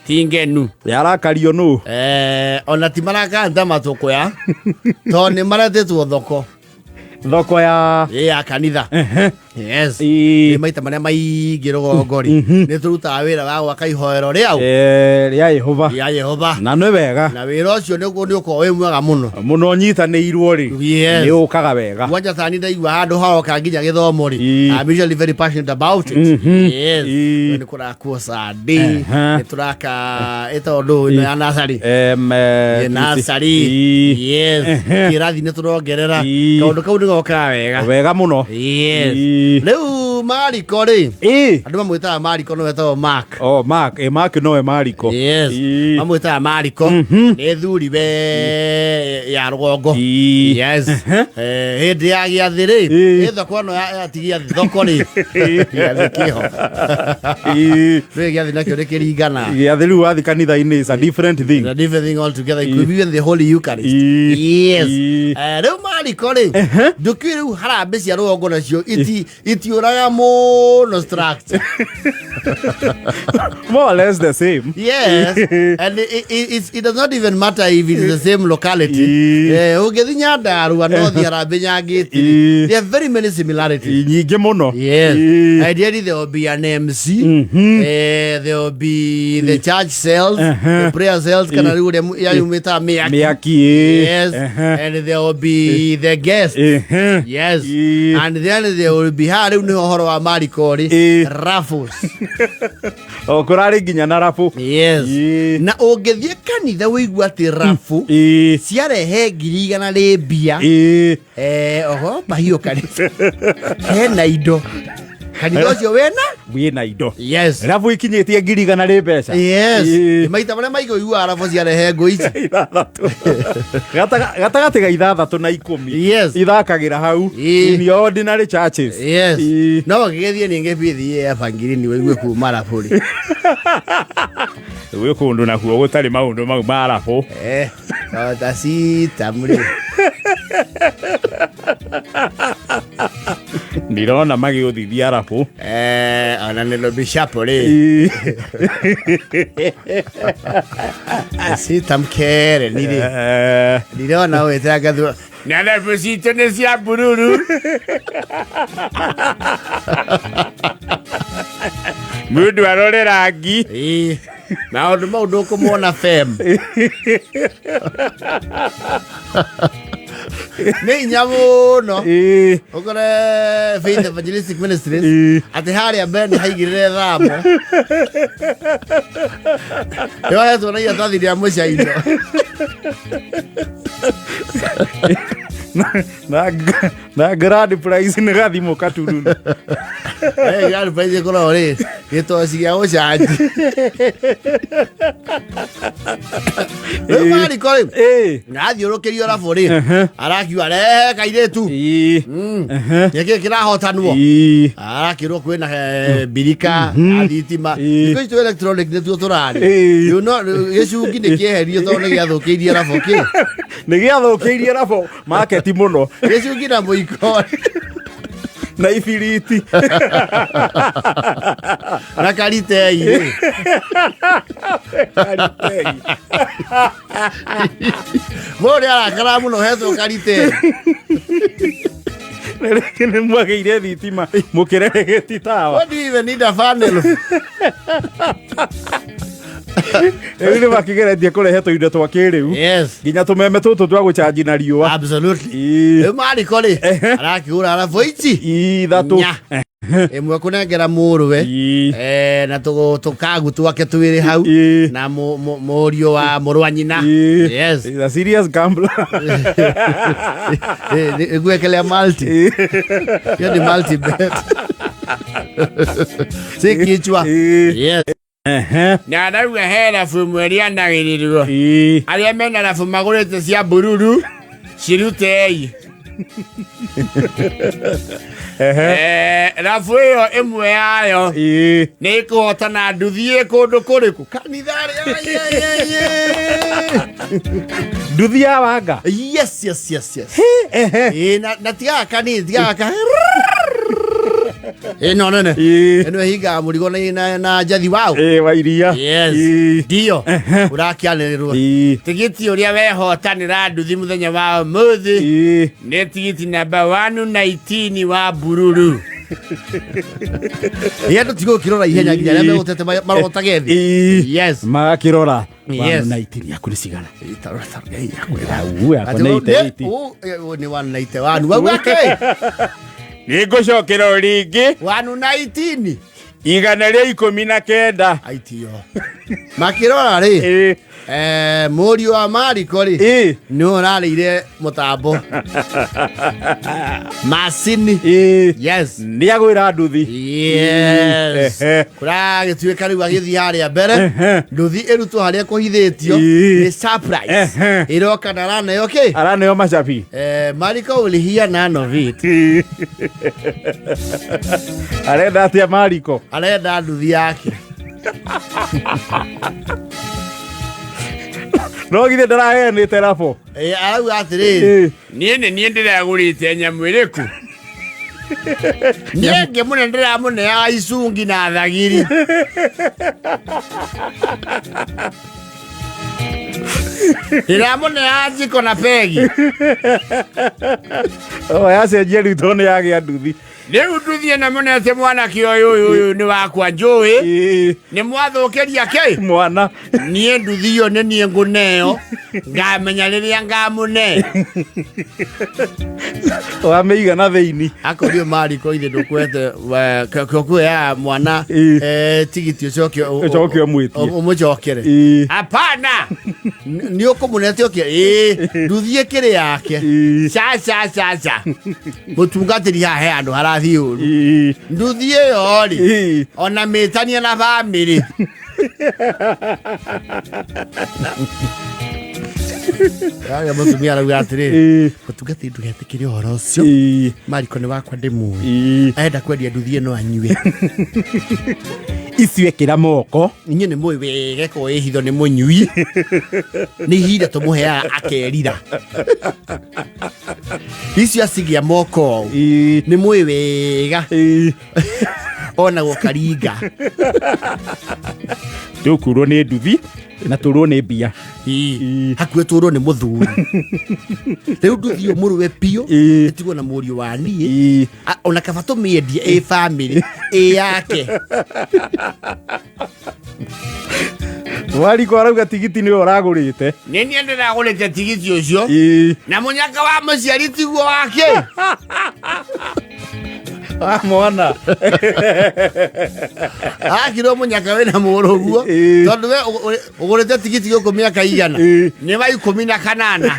Ti ngenu. Yarakario nũ? Ona ti marakanta matũkũya tondũ nĩ maretĩtwo thoko. Thoko ya Ĩ ya kanitha. Yes. Ĩ. Nĩ maita marĩa maingĩ rũgongo rĩ, nĩ tũrutaga wĩra wa gwaka ihoero rĩau Rĩa Yehova. Rĩa Yehova. Na nĩ wega. Na wĩra ũcio nĩ ũkoragwo wĩ mwega mũno. Mũno nyitanĩirwo rĩ, nĩ ũkaga wega. Kwanja tani ndaigua handũ haroka nginya gĩthomo rĩ, I'm usually very passionate about it. Yes. Nĩ kũrakwo sandi, nĩ tũraka ĩtondũ ĩno ya nasarĩ. Nĩ nasarĩ. Yes. Kĩrathi nĩ tũrongerera. Kaũndũ kau nĩ gokaga wega. Wega mũno. Yes. Rĩu Mariko rĩ, andũ mamwĩtaga Mariko, no etagwo Mark. Oh, Mark, Mark nowe Mariko. Yes. Mamwĩtaga Mariko. Nĩ thuri we ya rũgongo. Yes. Hĩndĩ ya gĩathĩ rĩ, ĩ thoko ĩno ya ti gĩathĩ, thoko rĩ. Gĩathĩ kĩho. Rĩ gĩathĩ nakĩo nĩ kĩringana. Gĩathĩ rĩu wathi kanitha-inĩ is a different thing. It's a different thing altogether. It could be even the Holy Eucharist. Yes. Rĩu Mariko rĩ, ndũkĩũĩ rĩu harambĩ cia rũgongo nacio itiũraga mũno structure. More or less the same. Yes, and it does not even matter if it's the same locality. Ũngĩthiĩ Nyandarua no thiĩ harambĩ Nyangĩti. There are very many similarities. Nyingĩ mũno. Yes. Ideally there will be an MC. There will be the church cells, the prayer cells, kana rĩu ũrĩa yayumĩta mĩaki. Mĩaki, ĩ. Yes. And there will be the guests. Yes. And then there will be haha rĩu nĩho ũhoro wa Mariko rĩ. Raffles. O kũrarĩ nginya na rabu. Yes. Na ũngĩthiĩ kanitha wĩigua atĩ rabu ciarehe 100,000 rĩ mbia. Oho mahiũ kanitha hena indo, kanitha ũcio wena wĩna indo. Yes. Rabu ikinyĩtie 100,000 rĩ mbeca. Yes. Maita marĩa maingĩ ũiguaga rabu ciarehe ngũ ici 6. Gatagatĩ ga 6 na 10. Ithakagĩra hau. In your ordinary churches. Yes. No gĩgĩthiĩ ningĩ bithi ya bangiri wĩigue kuma rabu rĩ. Gwĩ kũndũ nakuo gũtarĩ maũndũ mau ma rabu. Ta citam rĩ. Ndirona magĩũthithia rabu. Ona nĩ Nairobi rĩ. Citam kere nirĩ. Ndirona wĩtĩra ngathura. Na rabu citũ nĩ cia bururu. Mũndũ arore rangi. Maũndũ mau ndũkũmona fem. Nĩ hinya mũno ũkore Faith Evangelistic Ministries atĩ harĩa mbere nĩ haigĩrĩre thamo yohetwo na iratathi rĩa mũcaino. Na grand prize nĩ gathimũ katururu. Grand prize ĩkoragwo rĩ gĩtoci gĩa gũcanji. Rĩu Mariko rĩ, nathiũrũkĩrio rabu rĩ, arakiuga rehe kairĩtu. Nĩkĩ kĩrahotanwo? Arakĩrwo kwĩna mbirika ya thitima. Thikũ ici tũ electronic nĩtuo tũrarĩ. Rĩu no gĩcungi nĩ kĩeherio tondũ nĩ gĩathũkĩirie rabu kĩ. Nĩ gĩathũkĩirie rabu market mũno. Gĩcungi na mũiko. Na ibiriti. Na karitei rĩ. Karitei. Mũndũ nĩ arakara mũno hetwo karitei. Na rĩngĩ nĩ mwagĩire thitima mũkĩreregeti tawa. What do you even need a funnel? Rĩu nĩ makĩgeretie kũrehe tũindo twa kĩrĩu. Nginya tũmeme tũtũ twa gũcanji na riũa. Absolutely. Rĩu Mariko rĩ, arakĩgũra rabu ici 3. Nya. Ĩmwe kũnengera mũrũwe na tũkagu twake twĩrĩ hau na mũriũ wa mũrũ wa nyina. Yes. He's a serious gambler. Ĩgwekelea multi. Hiyo ni multi bet. Si kichwa. Yes. Na arauga he rabu ĩmwe rĩanagĩrĩrwo arĩa mena rabu magũrĩte cia bururu cirutei. Rabu ĩyo ĩmwe yayo nĩ ĩkũhotana nduthi ĩ kũndũ kũrĩkũ kanitha. Nduthi ya wanga. Yes. Na tigaga kanini, tigaga ka. Ĩno nene. Ĩĩ. Ĩno ĩhingaga mũrigo na njathi wao. Ĩĩ, wa iria. Yes. Ĩĩ. Ndio. Ũrakĩanĩrĩrwo. Ĩĩ. Tigiti ũrĩa wehotanĩra nduthi mũthenya wa ũmũthĩ Ĩĩ. nĩ tigiti namba 119 wa bururu. Ĩ andũ tigũkĩrora ihenya nginya arĩa megũtete marotage thĩ. Ĩĩ. Yes. Magakĩrora. Yes. 119 yaku nĩ cigana? Tarora, tarora, ĩ, yakwĩra. Au, yakwa nĩ Atĩ, 88. Nĩ 191. Wauga kĩ? Nĩ ngũcokera o rĩngĩ. 119. 119. Aitio. Makĩrora rĩ. Ĩĩ. Mũriũ wa Mariko rĩ. Ĩĩ. Nĩ ũrarĩire mũtambo. Macini. Ĩĩ. Yes. Nĩ agwĩra nduthi. Yes. Ehe. Kũragĩtuĩka rĩu agĩthiĩ harĩa mbere. Ehe. Nduthi ĩrutwo harĩa kũhithĩtio. Ĩĩ. Nĩ surprise. Ehe. Ĩroka na araneo kĩ? Araneo macabi. Mariko will hear none of it. Ĩĩ. Arenda atĩa Mariko? Arenda nduthi yake. No githĩ ndaraheanĩte rabo? Arauga atĩrĩrĩ. Ĩĩ. Niĩ nĩ niĩ ndĩragũrĩte nyamũ ĩrĩkũ? Niĩ ngĩmũne ndĩramũneaga icungi na thagiri. Ndĩramũneaga njiko na pegi. O yacenjia rĩu tondũ nĩ yagĩa nduthi. Rĩu nduthi ĩno mũnete mwanake ũyũ ũyũ ũyũ nĩ wakwa njũĩ. Ĩĩ. Nĩ mwathũkĩria kĩ? Mwana. Niĩ nduthi ĩyo nĩ niĩ ngũneo. Ngamenya rĩrĩa ngamũne. Wamĩiga na thĩini. Akorio Mariko ithe ndũkwete kuoya mwana Ĩĩ. tigiti ũcoke Ũcoke ũmwĩtie. ũmũcokere. Ĩĩ. Hapana. Nĩ ũkũmũnete ũke ĩĩ nduthi ĩkĩrĩ yake. Ĩĩ. Ca ca ca ca. Mũtungatĩri haha he handũ harathiĩ ũru. Ĩĩ. Nduthi ĩyo rĩ Ĩĩ. ona mĩtania na bamĩrĩ. Arĩa mũtumia arauga atĩrĩrĩ Ĩĩ. mũtungatĩri ndũgetĩkĩre ũhoro ũcio. Ĩĩ. Mariko nĩ wakwa ndĩmũĩ. Ĩĩ. Arenda kwendia nduthi ĩno anyue. Icio ĩkĩra moko. Inyuĩ nĩ mũĩ wega ko ĩ hitho nĩ mũnyui. Nĩ ihinda tũmũheaga akerira. Icio acigĩa moko ũũ. Ĩĩ. Nĩ mũĩ wega. Ĩĩ. Ona gũkaringa. Tũkurwo nĩ nduthi na tũrwo nĩ mbia. Ĩĩ. Ĩĩ. Hakuhĩ tũrwo nĩ mũthuri. Rĩu nduthi ĩyo mũrũwe biũ. Ĩĩ. Ĩtigwo na mũriũ wa niĩ. Ĩĩ. Ona kaba tũmĩendie ĩ bamĩrĩ ĩ yake. Wariko arauga tigiti nĩwe ũragũrĩte. Nĩ niĩ ndĩragũrĩte tigiti ũcio. Ĩĩ. Na mũnyaka wa mũciari tiguo wake. Wa mwana. Akirwo mũnyaka wĩna mũrũ ũguo. Ĩĩ. Tondũ we ũgũrĩte tigiti gũkũ mĩaka igana. Ĩĩ. Nĩ wa 18.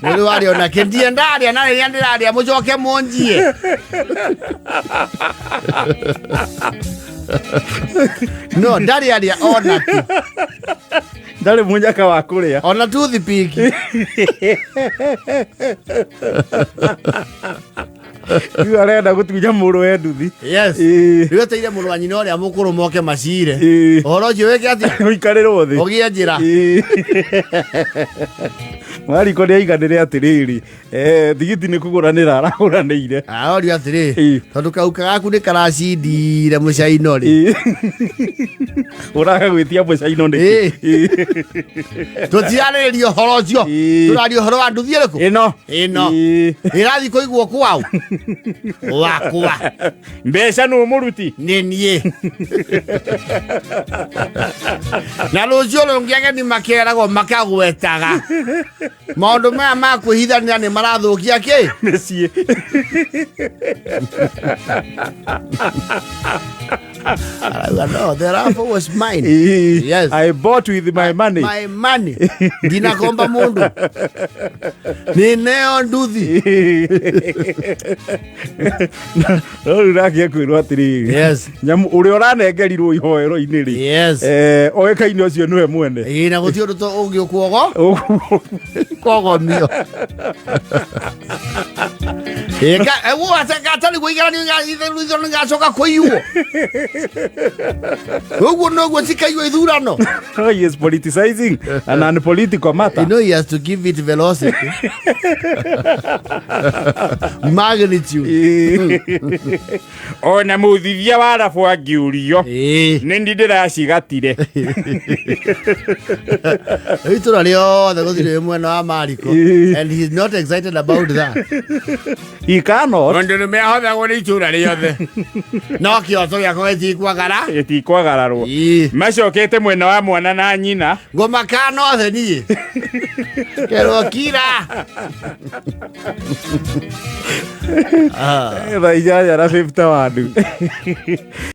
Nĩ rĩu arĩa onake ndiĩ ndarĩa na rĩrĩa ndĩrarĩa mũcoke mũnjie. No ndarĩ arĩa ona tu. Ndarĩ mũnyaka wa kũrĩa. Ona toothpick. Rĩu arenda gũtunya mũrũ we nduthi. Yes. Ĩĩ. Rĩu eteire mũrũ wa nyina ũrĩa mũkũrũ moke macire. Ĩĩ. Ũhoro ũcio wĩke atĩa? Ũikarĩrwo thĩ. Ũgĩe njĩra. Ĩĩ. Mariko nĩ aiganĩre atĩrĩrĩ, tigiti nĩ kũgũranĩra aragũranĩire. Arorio atĩrĩ, Ĩĩ. tondũ kauka gaku nĩ karacindire mũcaino rĩ. Ĩĩ. Ũraga gwĩtia mũcaino nĩkĩ? Ĩĩ. Tũtirarĩrĩria ũhoro ũcio. Ĩĩ. Tũraria ũhoro wa nduthi ĩrĩkũ? Ĩno. Ĩno. Ĩĩ. Ĩrathiĩ kũigwo kwao? Wakwa. Mbeca nũ mũruti? Nĩ niĩ. Na rũciũ rũngĩ ageni makeragwo makagwetaga. Maũndũ maya ma kwĩhithanĩra nĩ marathũkia kĩ? Mĩciĩ. Arauga, no, the raffle was mine. Ĩĩ. Yes. I bought with my money. My money. Ndinakomba mundu. Nineo nduthi. No rĩu nake ekwĩrwo atĩrĩrĩ. Yes. Nyamũ ũrĩa ũranengerirwo ihoero-inĩ rĩ. Yes. Oĩkaine ũcio nĩwe mwene. Ĩĩ, na gũtirĩ ũndũ ũngĩ ũkuogo. Ũguo. Kogomio. Gatarĩ igeranio ithurano igacoka kũiywo ũguo noguo cikaiywo ithurano. He is politicizing an unpolitical matter. You know he has to give it velocity, magnitude. Ona mũthithia wa arabu angĩũrio, nĩ ndi ndĩracigatire. Rĩu itũra rĩothe gũtirĩ mwena wa Mariko, and he is not excited about that. He cannot. Mũndũ nĩme ahothagwo nĩ itũra rĩothe. No kĩoto gĩakwa gĩtikwagara. Gĩtikwagararwo. Macokete mwena wa mwana na nyina. Ngoma kanothe niĩ kerwo kira. 8:51.